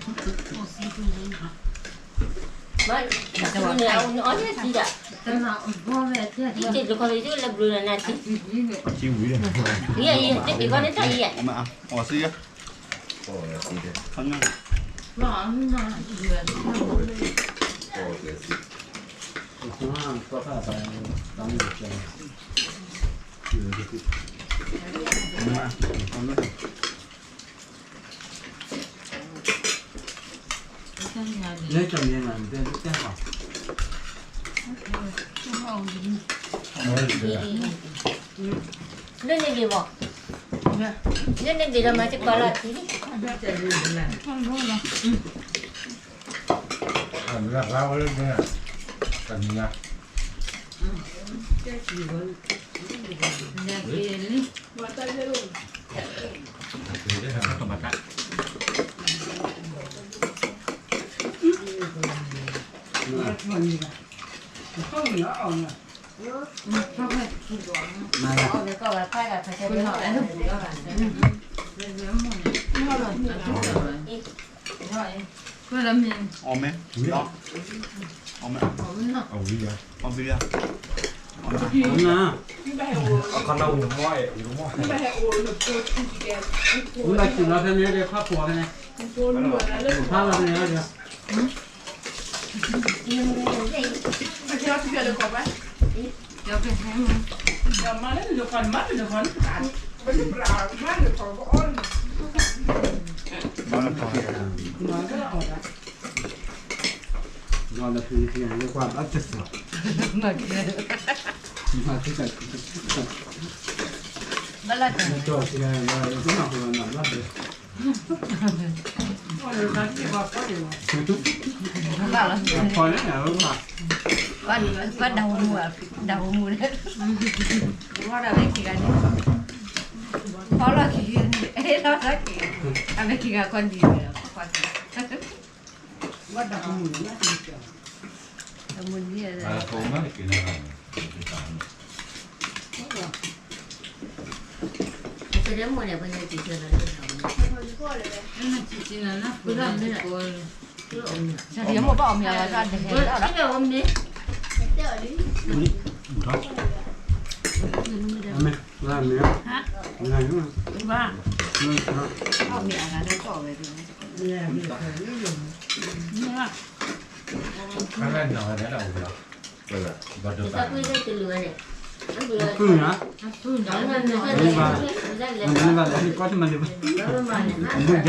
မ့ၢ်အီၣ်န့ၣ်အီဒၣ်, ယတခီလၢဘျုးနၤနၤထံ, ယဲယဲတဘ့ၣ်ခီန့ၣ်တၢ်ယဲ, အီၣ်စံယဲ, လၢန့ၣ်ဒံးဘၣ်, လၢန့ၣ်ဒံးလီၤမၤစ့ၢ်ကီးလီၤထံ, အီၣ်မ့ၢ်, အီၣ်မ့ၢ်, အီၣ်မ့ၢ်, အခီၣ်နၢ်ဝံၤမီၢ်, ဝံၤမီၢ်, ဝံၤလီၤစံၣ်လီၤဖဲန့ၣ်ဒီး ဖးဖှီၣ်ဖဲန့ၣ်, ဖးလီၤဖဲန့ၣ်ဒီး ဘၣ်လၢ်တၢ် ဘၣ်လီၤ, ပှၤဒၣ်ဝဲမူ, ဒၣ်ဝဲမူန့ၣ်, ဝဲဒၣ်ဝဲခံဂၤန့ၣ်, ဖီလီၢ်ခံဂၤန့ၣ်, အဲၣ်လီၤလီၢ်ခံဂၤ, အဝဲခံဂၤခီဒံးန့ၣ်, ဝဲဒၣ်ဝဲမူန့ၣ်, အမူန့ၣ်,